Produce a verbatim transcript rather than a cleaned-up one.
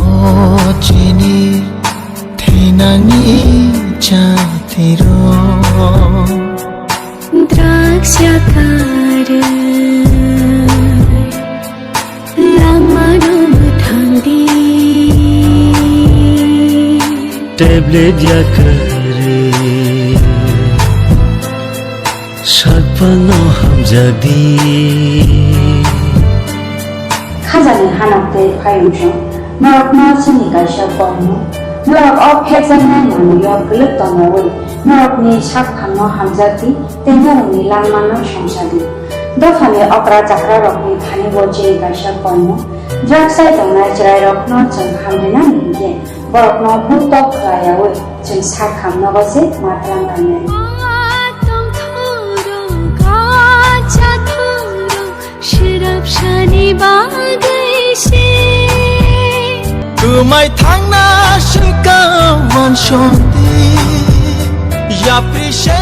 O chini thinani chatiro Draksa kare Langmano mwthangdi. Tablet yakarwi sakphano hamjakdi. Khajani hanok tei phayungsong norokno chini kaisa borokno norok o phekjaknai manwio kwlwk tongnaui norokni sakphangno hamjakdi tei norokni langmano songchadi. Dophani okra chakrarokni thani bo chini kaisa poimo, drugs chai tongnai chwrairokno chwng hamrina hinkhe borokno buktok khlaiyaui chwng sak hamnogo se matwrang kangnai. Swrapsani bagwi se. Kwmai thangna swkang wansokdi. Yapri se